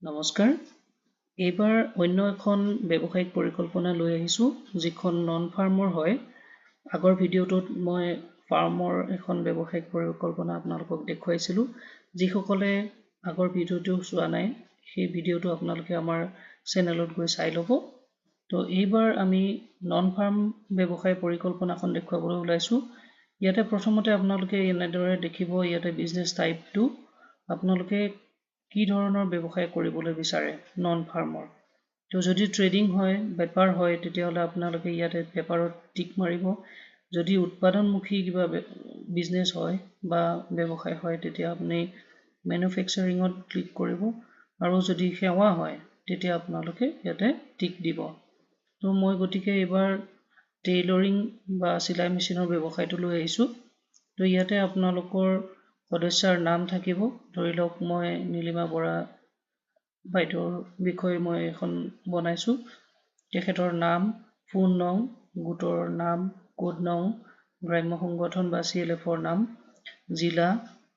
নমস্কাৰ, এইবাৰ অন্য এখন ব্যৱসায়িক পৰিকল্পনা লৈ আহিছোঁ, যিখন নন ফাৰ্মৰ হয়। আগৰ ভিডিঅ'টোত মই ফাৰ্মৰ এখন ব্যৱসায়িক পৰিকল্পনা আপোনালোকক দেখুৱাইছিলোঁ। যিসকলে আগৰ ভিডিঅ'টো চোৱা নাই, সেই ভিডিঅ'টো আপোনালোকে আমাৰ চেনেলত গৈ চাই ল'ব। তো এইবাৰ আমি নন ফাৰ্ম ব্যৱসায় পৰিকল্পনাখন দেখুৱাবলৈ ওলাইছোঁ। ইয়াতে প্ৰথমতে আপোনালোকে এনেদৰে দেখিব, ইয়াতে বিজনেছ টাইপটো, আপোনালোকে কি ধৰণৰ ব্যৱসায় কৰিবলৈ বিচাৰে নন ফাৰ্মৰ। তো যদি ট্ৰেডিং হয়, বেপাৰ হয়, তেতিয়াহ'লে আপোনালোকে ইয়াতে বেপাৰত টিক মাৰিব। যদি উৎপাদনমুখী কিবা বিজনেছ হয় বা ব্যৱসায় হয়, তেতিয়া আপুনি মেনুফেকচাৰিঙত ক্লিক কৰিব, আৰু যদি সেৱা হয়, তেতিয়া আপোনালোকে ইয়াতে টিক দিব। তো মই গতিকে এইবাৰ টেইলৰিং বা চিলাই মেচিনৰ ব্যৱসায়টো লৈ আহিছোঁ। তো ইয়াতে আপোনালোকৰ সদস্যাৰ নাম থাকিব। ধৰি লওক, মই নীলিমা বৰা বাইদেউৰ বিষয়ে মই এখন বনাইছোঁ। তেখেতৰ নাম, ফোন নং, গোটৰ নাম, কোড নং, গ্ৰাম্য সংগঠন বা চি এল এফৰ নাম, জিলা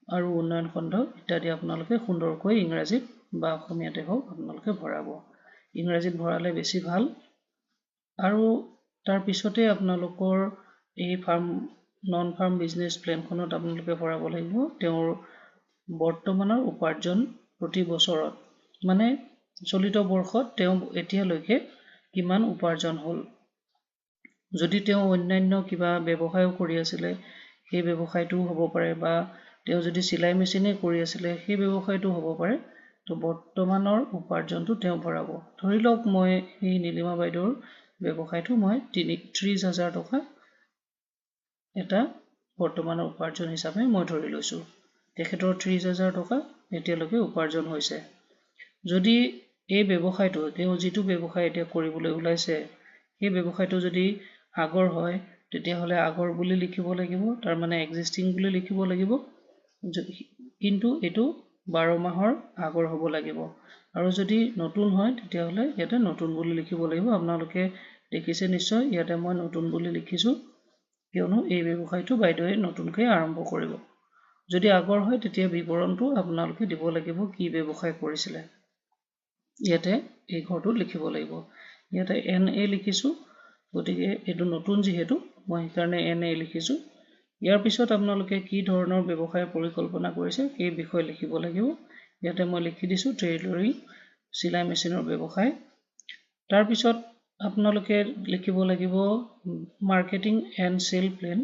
আৰু উন্নয়ন খণ্ড ইত্যাদি আপোনালোকে সুন্দৰকৈ ইংৰাজীত বা অসমীয়াতে হওক আপোনালোকে ভৰাব। ইংৰাজীত ভৰালে বেছি ভাল। আৰু তাৰপিছতে আপোনালোকৰ এই নন ফাৰ্ম বিজনেছ প্লেনখনত আপোনালোকে ভৰাব লাগিব তেওঁৰ বৰ্তমানৰ উপাৰ্জন প্ৰতি বছৰত, মানে চলিত বৰ্ষত তেওঁ এতিয়ালৈকে কিমান উপাৰ্জন হ'ল। যদি তেওঁ অন্যান্য কিবা ব্যৱসায়ো কৰি আছিলে, সেই ব্যৱসায়টোও হ'ব পাৰে, বা তেওঁ যদি চিলাই মেচিনেই কৰি আছিলে, সেই ব্যৱসায়টো হ'ব পাৰে। তো বৰ্তমানৰ উপাৰ্জনটো তেওঁ ভৰাব। ধৰি লওক, মই সেই নীলিমা বাইদেউৰ ব্যৱসায়টো মই 30,000 টকা এটা বৰ্তমানৰ উপাৰ্জন হিচাপে মই ধৰি লৈছোঁ। তেখেতৰ 30,000 টকা এতিয়ালৈকে উপাৰ্জন হৈছে। যদি এই ব্যৱসায়টো, তেওঁ যিটো ব্যৱসায় এতিয়া কৰিবলৈ ওলাইছে, সেই ব্যৱসায়টো যদি আগৰ হয়, তেতিয়াহ'লে আগৰ বুলি লিখিব লাগিব, তাৰমানে এক্সিষ্টিং বুলি লিখিব লাগিব। কিন্তু এইটো 12 মাহৰ আগৰ হ'ব লাগিব। আৰু যদি নতুন হয়, তেতিয়াহ'লে ইয়াতে নতুন বুলি লিখিব লাগিব। আপোনালোকে দেখিছে নিশ্চয়, ইয়াতে মই নতুন বুলি লিখিছোঁ, কিয়নো এই ব্যৱসায়টো বাইদেৱে নতুনকৈ আৰম্ভ কৰিব। যদি আগৰ হয়, তেতিয়া বিৱৰণটো আপোনালোকে দিব লাগিব, কি ব্যৱসায় কৰিছিলে ইয়াতে এই ঘৰটোত লিখিব লাগিব। ইয়াতে এন এ লিখিছোঁ, গতিকে এইটো নতুন যিহেতু, মই সেইকাৰণে এন এ লিখিছোঁ। ইয়াৰ পিছত আপোনালোকে কি ধৰণৰ ব্যৱসায় পৰিকল্পনা কৰিছে, সেই বিষয়ে লিখিব লাগিব। ইয়াতে মই লিখি দিছোঁ টেইলৰিং, চিলাই মেচিনৰ ব্যৱসায়। তাৰপিছত আপোনালোকে লিখিব লাগিব মাৰ্কেটিং এণ্ড চেল প্লেন,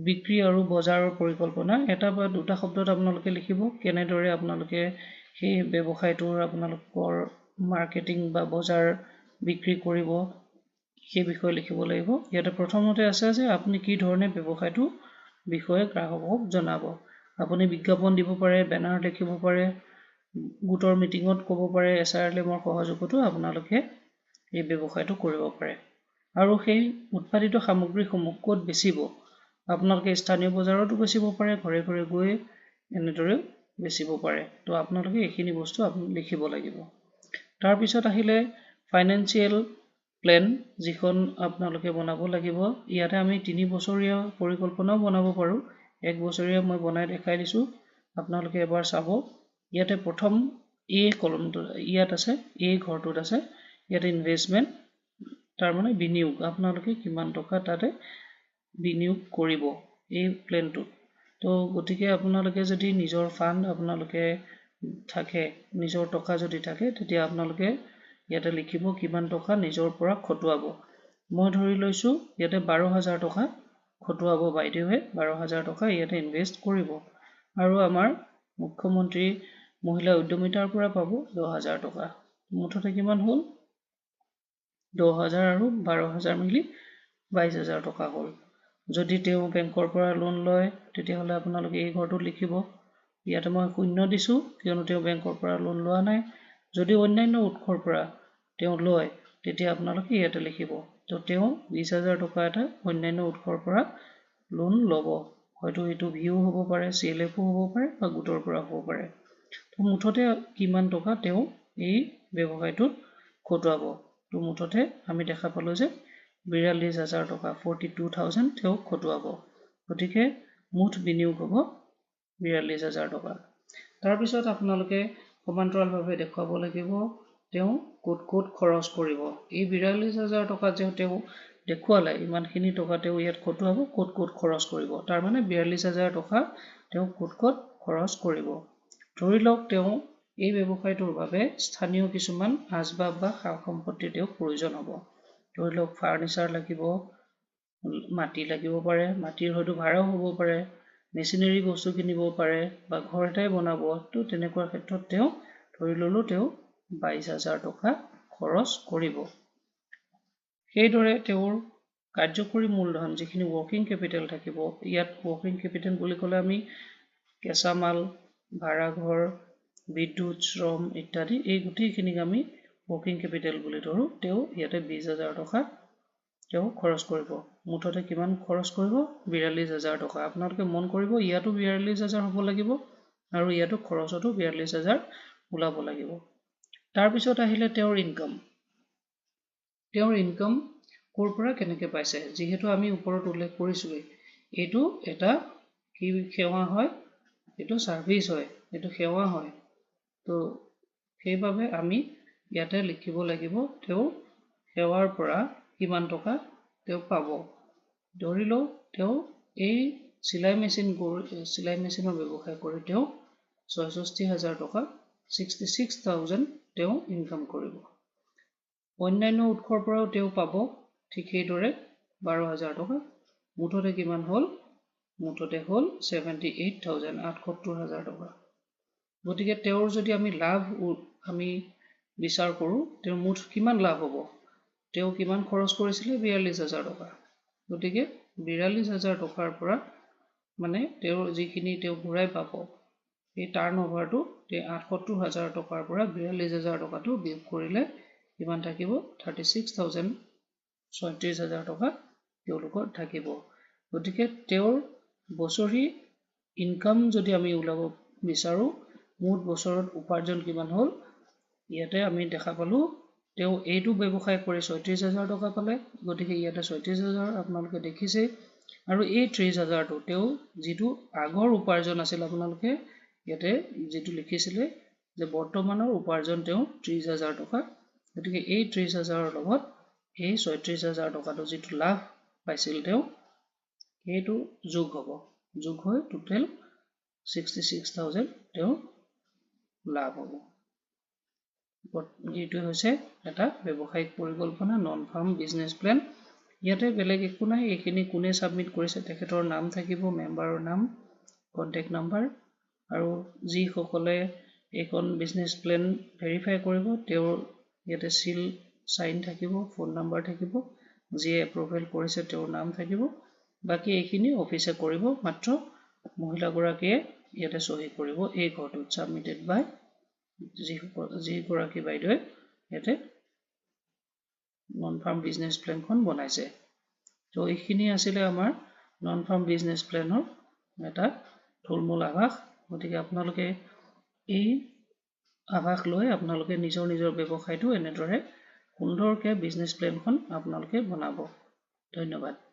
বিক্ৰী আৰু বজাৰৰ পৰিকল্পনা। এটা বা দুটা শব্দত আপোনালোকে লিখিব, কেনেদৰে আপোনালোকে সেই ব্যৱসায়টোৰ আপোনালোকৰ মাৰ্কেটিং বা বজাৰ বিক্ৰী কৰিব, সেই বিষয়ে লিখিব লাগিব। ইয়াতে প্ৰথমতে আছে যে আপুনি কি ধৰণে ব্যৱসায়টোৰ বিষয়ে গ্ৰাহকক জনাব। আপুনি বিজ্ঞাপন দিব পাৰে, বেনাৰ লিখিব পাৰে, গোটৰ মিটিঙত ক'ব পাৰে, এছ আৰ এল এমৰ সহযোগতো আপোনালোকে এই ব্যৱসায়টো কৰিব পাৰে। আৰু সেই উৎপাদিত সামগ্ৰীসমূহ ক'ত বেচিব? আপোনালোকে স্থানীয় বজাৰতো বেচিব পাৰে, ঘৰে ঘৰে গৈ এনেদৰেও বেচিব পাৰে। তো আপোনালোকে এইখিনি বস্তু আপুনি লিখিব লাগিব। তাৰপিছত আহিলে ফাইনেন্সিয়েল প্লেন, যিখন আপোনালোকে বনাব লাগিব। ইয়াতে আমি 3 বছৰীয়া পৰিকল্পনাও বনাব পাৰোঁ। এক বছৰীয়া মই বনাই দেখাই দিছোঁ, আপোনালোকে এবাৰ চাব। ইয়াতে প্ৰথম এ কলমটো ইয়াত আছে, এই ঘৰটোত আছে। ইয়াতে ইনভেষ্টমেণ্ট, তাৰমানে বিনিয়োগ, আপোনালোকে কিমান টকা তাতে বিনিয়োগ কৰিব এই প্লেনটোত। তো গতিকে আপোনালোকে যদি নিজৰ ফাণ্ড আপোনালোকে থাকে, নিজৰ টকা যদি থাকে, তেতিয়া আপোনালোকে ইয়াতে লিখিব কিমান টকা নিজৰ পৰা খটুৱাব। মই ধৰি লৈছোঁ, ইয়াতে 12,000 টকা খটুৱাব বাইদেৱে। 12,000 টকা ইয়াতে ইনভেষ্ট কৰিব আৰু আমাৰ মুখ্যমন্ত্ৰী মহিলা উদ্যমিতাৰ পৰা পাব 10,000 টকা। মুঠতে কিমান হ'ল? 10,000 আৰু 12,000 মিলি 22,000 টকা হ'ল। যদি তেওঁ বেংকৰ পৰা লোন লয়, তেতিয়াহ'লে আপোনালোকে এই ঘৰটোত লিখিব। ইয়াতে মই শূন্য দিছোঁ, কিয়নো তেওঁ বেংকৰ পৰা লোন লোৱা নাই। যদি অন্যান্য উৎসৰ পৰা তেওঁ লয়, তেতিয়া আপোনালোকে ইয়াতে লিখিব। তো তেওঁ 20,000 টকা এটা অন্যান্য উৎসৰ পৰা লোন ল'ব। হয়তো এইটো ভিও হ'ব পাৰে, চি এল এফো হ'ব পাৰে বা গোটৰ পৰা হ'ব পাৰে। তো মুঠতে কিমান টকা তেওঁ এই ব্যৱসায়টোত খটুৱাব? তো মুঠতে আমি দেখা পালোঁ যে 42,000 টকা, 42,000 তেওঁ খটুৱাব। গতিকে মুঠ বিনিয়োগ হ'ব 42,000 টকা। তাৰপিছত আপোনালোকে সমান্তৰালভাৱে দেখুৱাব লাগিব তেওঁ ক'ত ক'ত খৰচ কৰিব। এই ৪২,০০০ টকা যে তেওঁ দেখুৱালে, ইমানখিনি টকা তেওঁ ইয়াত খটুৱাব, ক'ত ক'ত খৰচ কৰিব, তাৰমানে ৪২,০০০ টকা তেওঁ ক'ত ক'ত খৰচ কৰিব। ধৰি লওক তেওঁ এই ব্যৱসায়টোৰ বাবে স্থানীয় কিছুমান আচবাব বা সা সম্পত্তিৰ তেওঁক প্ৰয়োজন হ'ব। ধৰি লওক ফাৰ্ণিচাৰ লাগিব, মাটি লাগিব পাৰে, মাটিৰ হয়তো ভাড়াও হ'ব পাৰে, মেচিনেৰী বস্তু কিনিব পাৰে বা ঘৰ এটাই বনাব। তো তেনেকুৱা ক্ষেত্ৰত তেওঁ ধৰি ল'লোঁ তেওঁ ২২,০০০ টকা খৰচ কৰিব। সেইদৰে তেওঁৰ কাৰ্যকৰী মূলধন যিখিনি ৱৰ্কিং কেপিটেল থাকিব, ইয়াত ৱৰ্কিং কেপিটেল বুলি ক'লে আমি কেঁচা মাল, ভাড়াঘৰ, বিদ্যুৎ, শ্ৰম ইত্যাদি এই গোটেইখিনিক আমি ৱৰ্কিং কেপিটেল বুলি ধৰোঁ। তেওঁ ইয়াতে ২০,০০০ টকা তেওঁ খৰচ কৰিব। মুঠতে কিমান খৰচ কৰিব? ৪২,০০০ টকা। আপোনালোকে মন কৰিব ইয়াতো ৪২,০০০ হ'ব লাগিব আৰু ইয়াতো খৰচতো ৪২,০০০ ওলাব লাগিব। তাৰপিছত আহিলে তেওঁৰ ইনকাম। তেওঁৰ ইনকাম ক'ৰ পৰা কেনেকৈ পাইছে, যিহেতু আমি ওপৰত উল্লেখ কৰিছোঁৱেই এইটো এটা কি সেৱা হয়, এইটো ছাৰ্ভিচ হয়, এইটো সেৱা হয়। তো সেইবাবে আমি ইয়াতে লিখিব লাগিব তেওঁৰ সেৱাৰ পৰা কিমান টকা তেওঁ পাব। ধৰি লওক তেওঁ এই চিলাই মেচিনৰ ব্যৱসায় কৰি তেওঁ ৬৬,০০০ টকা 66,000 তেওঁ ইনকাম কৰিব। অন্যান্য উৎসৰ পৰাও তেওঁ পাব ঠিক সেইদৰে ১২,০০০ টকা। মুঠতে কিমান হ'ল? মুঠতে হ'ল 78,000, ৭৮,০০০ টকা। গতিকে তেওঁৰ যদি আমি লাভ আমি বিচাৰ কৰোঁ, তেওঁৰ মুঠ কিমান লাভ হ'ব? তেওঁ কিমান খৰচ কৰিছিলে? ৪২,০০০ টকা। গতিকে ৪২,০০০ টকাৰ পৰা মানে তেওঁৰ যিখিনি তেওঁ ঘূৰাই পাব, এই টাৰ্ণ অভাৰটো ৭৮,০০০ টকাৰ পৰা ৪২,০০০ টকাটো বিয়োগ কৰিলে কিমান থাকিব? 36,000, ৩৬,০০০ টকা তেওঁলোকৰ থাকিব। গতিকে তেওঁৰ বছৰি ইনকাম যদি আমি ওলাব বিচাৰোঁ, মুঠ বছৰত উপাৰ্জন কিমান হ'ল, ইয়াতে আমি দেখা পালোঁ তেওঁ এইটো ব্যৱসায় কৰি ৩৬,০০০ টকা পালে। গতিকে ইয়াতে ৩৬,০০০ আপোনালোকে দেখিছেই। আৰু এই ৩০,০০০টো তেওঁ যিটো আগৰ উপাৰ্জন আছিল, আপোনালোকে ইয়াতে যিটো লিখিছিলে যে বৰ্তমানৰ উপাৰ্জন তেওঁ ৩০,০০০ টকা, গতিকে এই ৩০,০০০ৰ লগত এই ৩৬,০০০ টকাটো যিটো লাভ পাইছিল তেওঁ, সেইটো যোগ হ'ব, যোগ হৈ টোটেল 66,000 তেওঁৰ লাভ হ'ব। এইটোৱে হৈছে এটা ব্যৱসায়িক পৰিকল্পনা, নন ফাৰ্ম বিজনেছ প্লেন। ইয়াতে বেলেগ একো নাই, এইখিনি কোনে ছাবমিট কৰিছে তেখেতৰ নাম থাকিব, মেম্বাৰৰ নাম, কণ্টেক্ট নাম্বাৰ, আৰু যিসকলে এইখন বিজনেছ প্লেন ভেৰিফাই কৰিব তেওঁৰ ইয়াতে চিল চাইন থাকিব, ফোন নাম্বাৰ থাকিব, যিয়ে এপ্ৰুভেল কৰিছে তেওঁৰ নাম থাকিব। বাকী এইখিনি অফিচে কৰিব, মাত্ৰ মহিলাগৰাকীয়ে ইয়াতে চহী কৰিব এই ঘৰটোত, ছাবমিটেড বাই যিগৰাকী বাইদেৱে ইয়াতে নন ফাৰ্ম বিজনেছ প্লেনখন বনাইছে। ত' এইখিনি আছিলে আমাৰ নন ফাৰ্ম বিজনেছ প্লেনৰ এটা থুলমূল আভাস। গতিকে আপোনালোকে এই আভাস লৈ আপোনালোকে নিজৰ নিজৰ ব্যৱসায়টো এনেদৰে সুন্দৰকৈ বিজনেছ প্লেনখন আপোনালোকে বনাব। ধন্যবাদ।